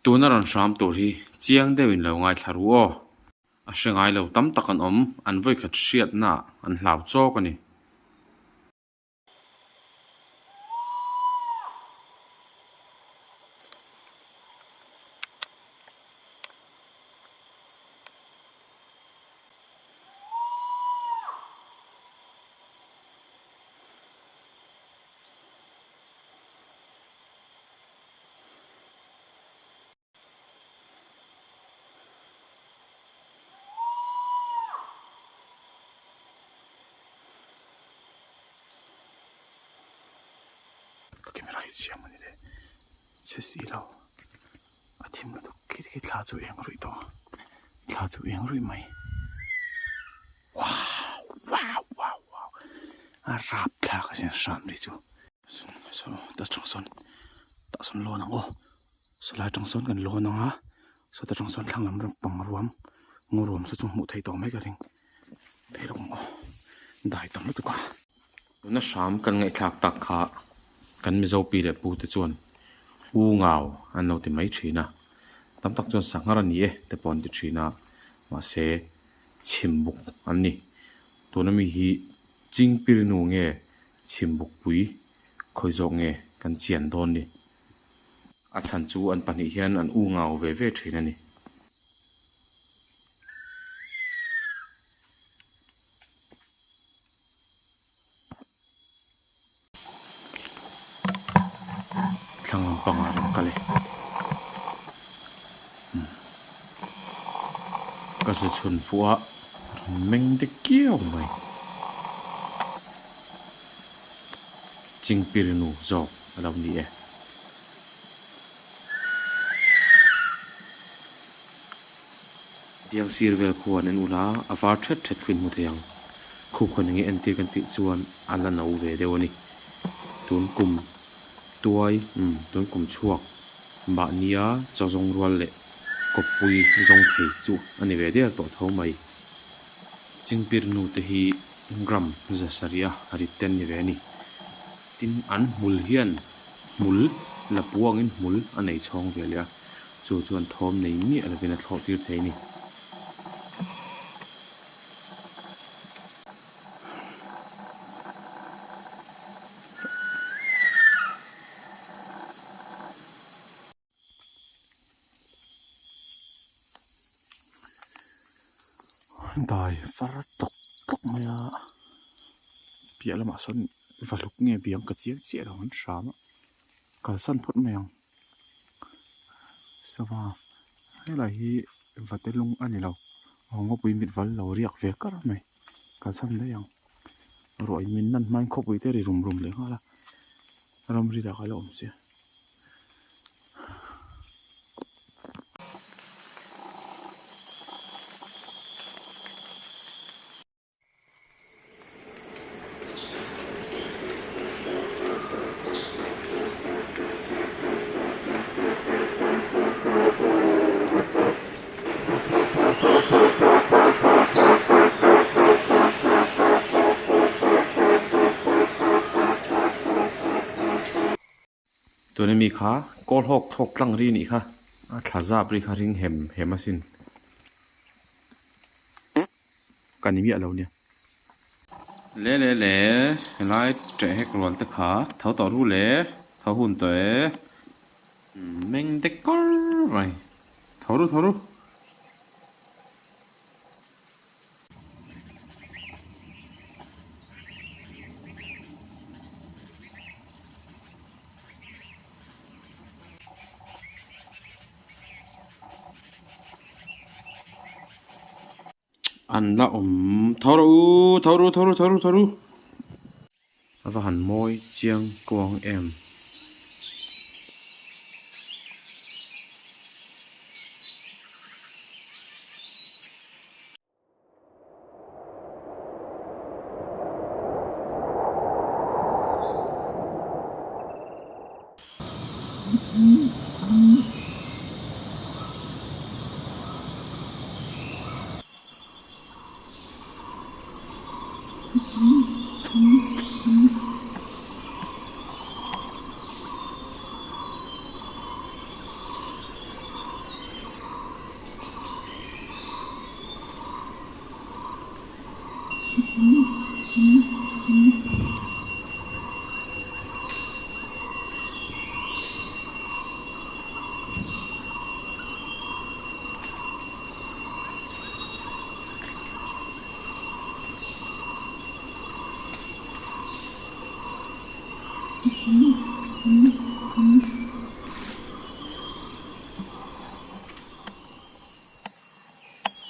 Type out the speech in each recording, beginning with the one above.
Tuna rawn hram tur hi chiang deuhin lo ngaithla ru aw. A hre ngai lo tam tak an awm, an vawikhat hriatnaah an hlau chawk a ni. Ka camera hi chhia mawni le chhe si lo a thim lutuk khi khi thla chu eng ruih tawh a thla chu eng ruih mai wow wow wow wow a rap thlak a sin hram ri chu saw ta tang sawn tah sawn lawn ang aw sawlai tang sawn kan lawn ang a sawta tang sawn thlang lam pang ruam ngaw ruam saw chu hmuh theih tawh mai ka ring phei lawk ang aw dai tam lutuk a. Tuna hram kan ngaihthlak tak kha kan Mizo pi leh pu te chuan u ngau an lo ti mai thin a, tam tak chuan sanghar a ni e te pawh an ti thin a, mahse chhimbuk an ni. Tuna mi hi Chingpirinu nge chhimbukpui khawi zawk nge kan chian dawn ni? A chhan chu an pahnih hian an u ngau ve ve thin a ni. Thlang lampang ah rawn kal e. Ka zu chhun fuh a rawn meng de kiau mai. Chingpirinu zawk a lo ni e. Biang sir vel khuan en ula a var thet thet khuin hmu thei ang. Khup khuan enge entir kan tih chuan a la no ve deuh a ni. Tun kum tuai umm tun kum chhuak mahnia chaw zawng rual leh kawppui zawng thei chu a ni ve der tawh tho mai. Chingpir nu te hi gram za sarih a rit te an ni ve a ni. Tin an hmul hian hmul la puangin hmul a nei chhawng ve leh a, chu chuan thawm nei miah lovin a thlawh tir thei a ni. Dai far tlawk tlawk mai a piah lamah sawn va hluk nge biang ka chiang chiah lo an hram a kalsan phawt mai ang sava helai hi vate lung a ni lo aw ngawpui mit val lo riak ve kar mai kalsan daih ang ruah in min nan hmain khawpui te ri rum rum leh nghal a ramri lah kha a la awm sia. Tuna mi kha kawl hawk thlawk tlang ri nih kha a thla zap ri kha ring hem hem asin ka ni miah lo nia. Le le le helai ṭeh hek rual te kha tho tawh ru le tho hun tawh e meng dek kawr mai tho ru tho ru. An la awm tho rawh u tho ru tho ru tho ru tho ru a va han mawi chiang kuang em.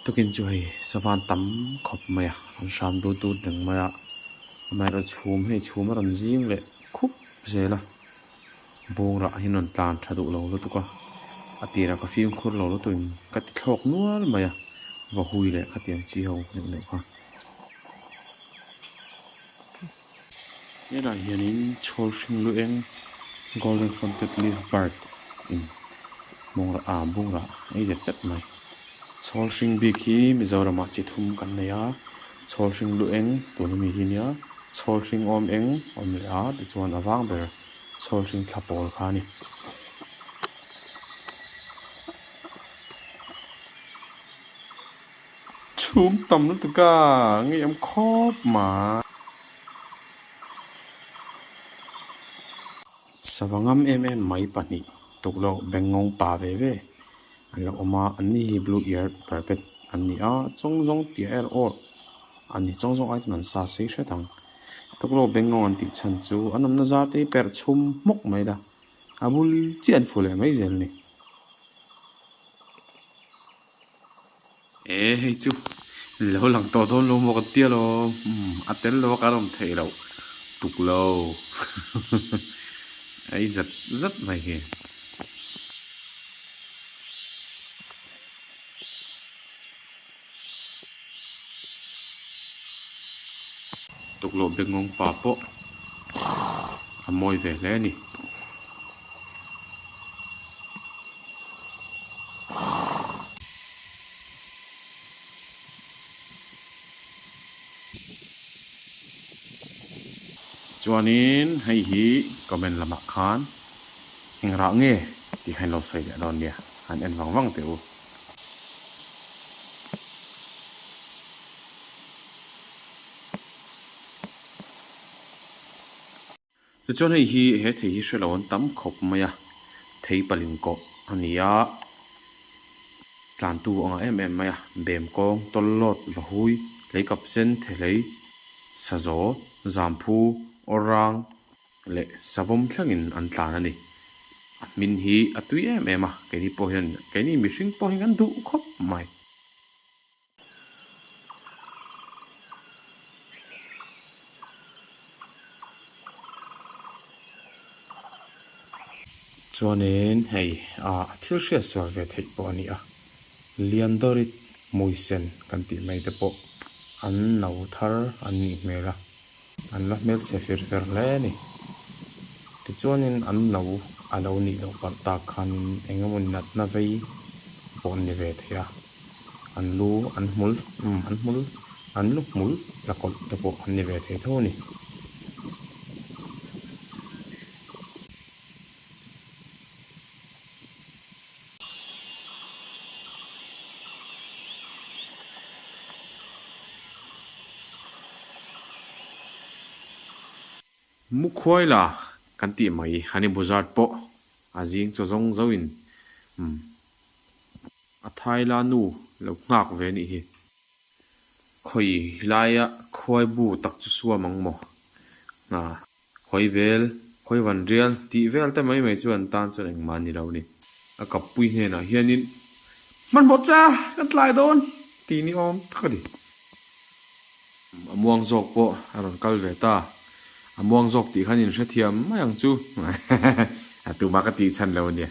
Tukin chu hei savan tam khawp mai a an hram dut dut reng mai a amaherawh chhum hei chhum a rawn zing leh khup zel a bawng rah hi an rawn tlan tha duh lo lutuk a a tirah ka fimkhur lo lutuk in ka ti thlawk nual mai a va hui leh khatiang chi ho neuh neuh kha. Helaiah hianin chhawl hring lu eng golden fronted leaf bird in bungrah ah bungrah ei zet zet mai. Chhawl hring bik hi Mizoramah chi thum kan nei a, chhawl hring lu eng tun ami hi nia, chhawl hring awm eng awm leh a tichuan a vang ber chhawl hring thla pawl kha a ni. Chhum tam lutuk a ngeiawm khawp mai. Sava ngam em em mai pahnih tukloh bengngawng pa ve ve an lo awm a, an ni hi blue ear parrot an ni a, chawng zawng tia er awr an ni chawng zawng ai chuan an sa sei hret ang. Tukloh bengngawng an tih chhan chu an awmna zar te hi perh chhum hmawk mai la, a bul chiah an fuh leh mai zel a ni. E hei chu lo lang tawh dawn lo maw ka ti alawm umm a tel lo a kan awm theih loh tuk lo ei zat zat mai hi. Tukloh bengngawng pa pawh a mawi ve hle a ni. Chuanin hei hi comment lamah khan eng rah nge tih kha in lo sawi leh dawn nia, han en vang vang teh u. Tichuan hei hi he thei hi hrelo an tam khawp mai a, thei paling kawh a ni a, tlantu a ngah em em mai a, bem kawng, tawllawt, vahui, leikap sen, thehlei, sazaw, zamphu, awrang leh savawm thlengin an tlan a ni. A hmin hi a tui em em a, keini pawh hian keini mihring pawh hian kan duh khawp mai. Chuanin hei ah thil hriat sual ve theih pawh a ni a, Liandorit Muisen kan tih mai te pawh an no thar an nih hmel a, an la hmelchhe fir fer hle a ni. Tichuanin an no a lo nih loh palh tak khanin eng emaw natna vei pawh an ni ve thei a. An lu an hmul umm an hmul an lu hmul tla kawlh te pawh an ni ve thei tho a ni. Mukhuai la kan tih mai honey buzzard pawh a zing chaw zawng zauhin umm a thaila nu lo nghak ve anih hi. Khawi laia khuai bu tak chu suam ang maw? Hna khawi vel, khawi van rial tih vel te mai mai chu an tan chuan engmah a ni lo a ni. A kappui hnenah hianin hmanhmawh cha kan tlai dawn tih ni awm tak a ni. A muang zawk pawh a rawn kal ve ta. A muang zawk tih khan inhrethiam mai ang chu. A tumah ka tih chhan lo a nia.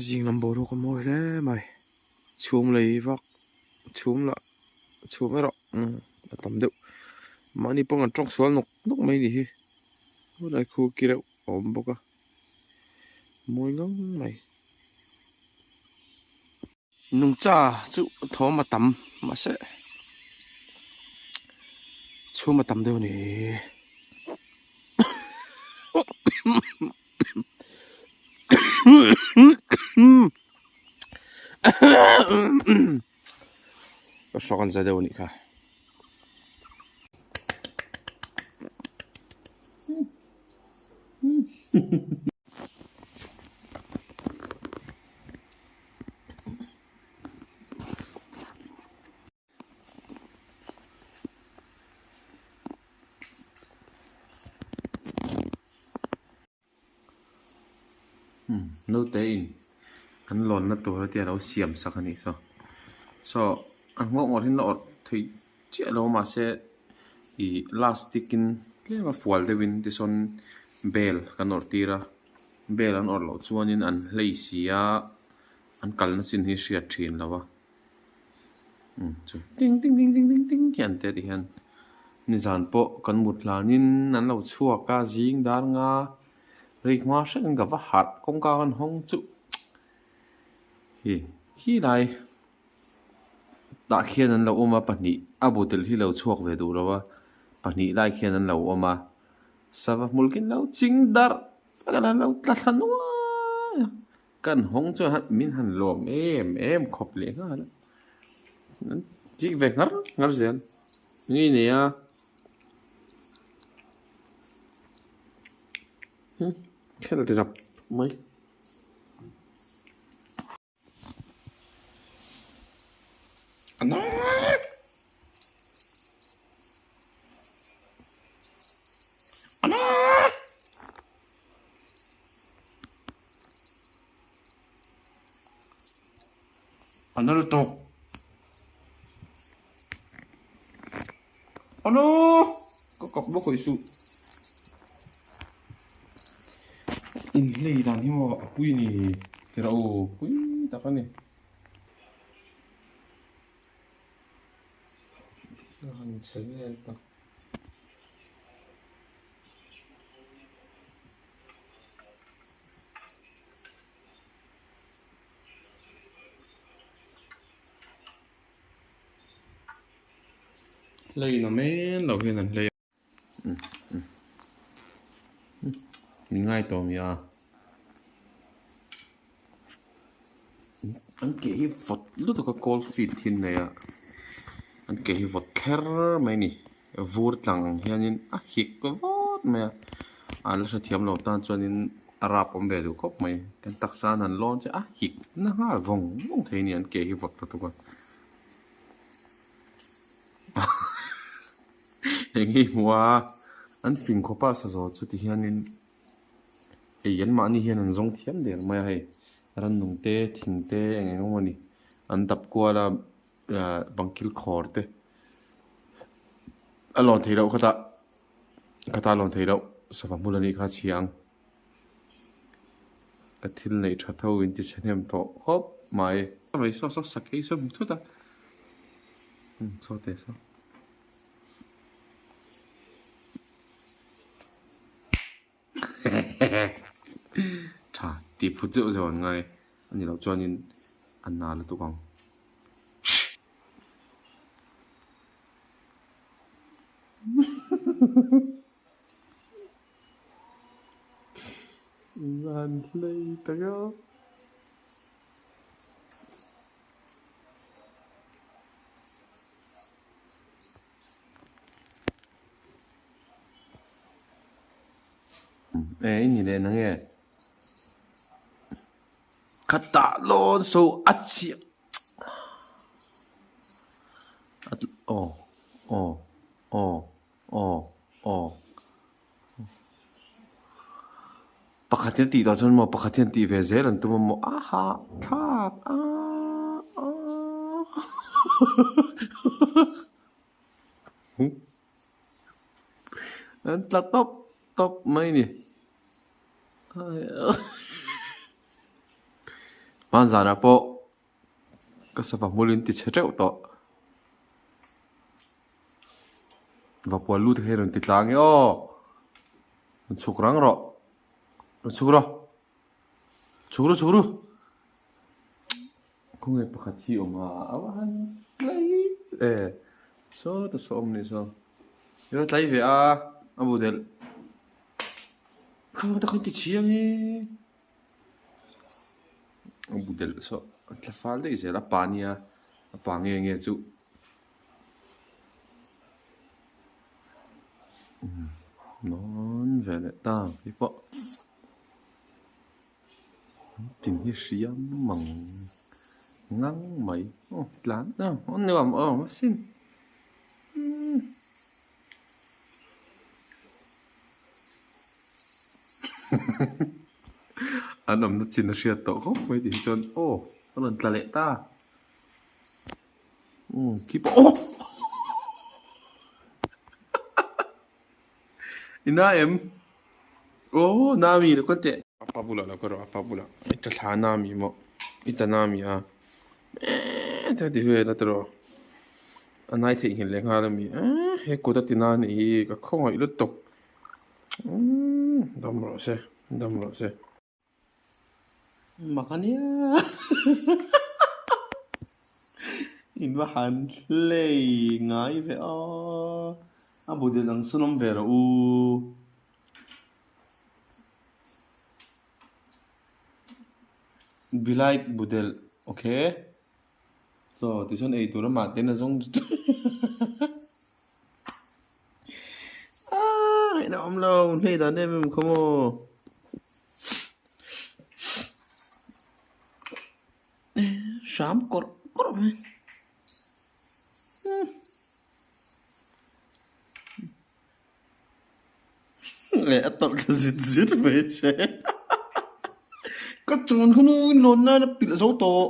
Zing lam boruak a mawi hle mai chhum lei vak chhum lah chhum erawh a tam deuh mahni pawh an tawng sual nawk nawk mai a ni hi helai khu ki reuh a awm bawk a mawi ngang mai. Nungcha chu thawm a tam mahse chhum a tam deuh a ni. Ka hrawk an za deuh a nih kha. Naute in an lawnna tur a tia lo siam sak a nih saw saw a nghawk ngawrh in la awrh theih chiah lo mahse ih plastic in tlem a fual deuh in tisawn bel kan awrh tir a bel an awrh loh chuan in an hlei si a an kalna chin hi hriat thin lo a ting ting ting ting ting ting hian te ti hian nizan pawh kan mut hlanin an lo chhuak a zing dar nga rik hma hreng ka va harh kawngka kan hawng chuh hi khi lai tah khian an lo awm a pahnih a bu tel hi lo chhuak ve duh lo a pahnih lai khian an lo awm a sava hmul khi an lo ching darh an lo tla thla nuai a. Kan hawng chuan han min han lawm em em khawp leh nghal a, an chik ve nghar nghar zel nge nei a khel ti rap mai. A na lutuk. Ano! Ka kap bawk hawi suh. Inhlei dan hi maw a pui ni tira aw pui tak a ni. A han chhe vel tak. Hlei na men lo hian an hlei a. Min ngai tawh mi a. An ke hi vawt lutuk a cold feet hi an nei a. An ke hi vawt thler mai a ni. Vur tlang ang hianin a hik vawt mai a a la hrethiam lo tan chuanin a rap awm ve duh khawp mai kan taksa an han lawn che a hik na nghal vawng vawng thei a ni an ke hi vawt lutuk a eng hi hmuh a an fing khawp a sazaw chu ti hianin hei an mahni hian an zawng thiam der mai a hei rannung te thing te eng eng emaw ni an dap kual a. Bang kil khawr te a lawn theih loh khatah khata a lawn theih loh sava hmul anih kha a chhia ang ka thil neih tha tho in ti chhe hnem tawh khawp mai. Saw saw sakei saw hmu thut a saw te saw. Tha tih phut zeuh zeuh an ngai a ni loh chuanin a na lutuk ang. Zan hlei tak a. E i ni leh na nge? Ka tah lawn so a chiah aw aw aw aw aw pakhat hian tih tawh chuan maw pakhat hian tih ve zel an tum a maw a hah thlak a An tla tawp tawp mai ni. Hmanzanah pawh ka sava hmulin ti chhe teuh tawh. Vapual lut hi rawn ti tlang e aw. Rawn chhuk rang rawh. Rawn chhuk rawh. Chhuk ru chhuk ru. Khawnge pakhat hi awm a a va han tlai e sawta saw awm nih saw i va tlai ve a a bu delh kha ta khan ti chiang e a bu delh saw a tla fal daih zel a pa nia a pa nge nge chu. Nawn ve leh ta hei pawh an tin hi hriam mang ngang mai aw tlan a aw nuam awm asin umm. An awmna chin a hriat tawh khawp mai tih hi chuan aw a rawn tla leh ta umm khi pawh aw i na em aw na mi lo ka teh apa bulah lo ka rawh apa bulah i ta thla na mi maw i ta na mi a eee ta ti vel a tiraw a nai theihnghilh leh nghal a mi eee he kut a ti na a nih hi ka khawngaih lutuk. Umm dam rawh se dam rawh se. Mak a nia in va han hlei ngai ve a a bu del ang sawn awm ve rawh u. Be like budel okay so tichuan eitur amah ten a zawng Aaa ngaihna awm lo hlei dan em em khaw maw hram kawrh kawrh mai leh a tawlh thla zit zit mai che ka chun hnuin lawn nan a pilh zo tawh.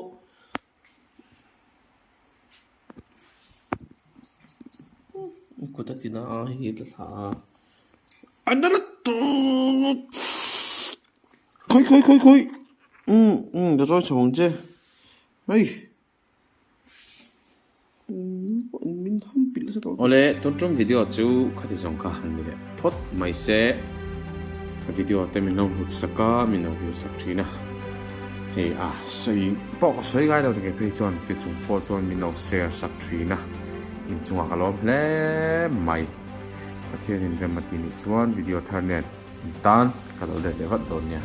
Kut a tina a hei hi tla thla a a na lutuk khawi khawi khawi khawi umm umm ka chawi chho ang che hei min ham pilh nasa tawh. Awle tun tum video chu khati zawng kha han ni leh phawt mai se video te min lo hlut sak a min lo view sak thin a. Hei a sawi pawh ka sawi ngai lo ti phei chuan ti chung pawh chuan min lo share sak thin a, inchungah ka lawm hle mai. Pathianin rem a ti nih chuan video thar nen in tan ka lo let leh vat dawn nia.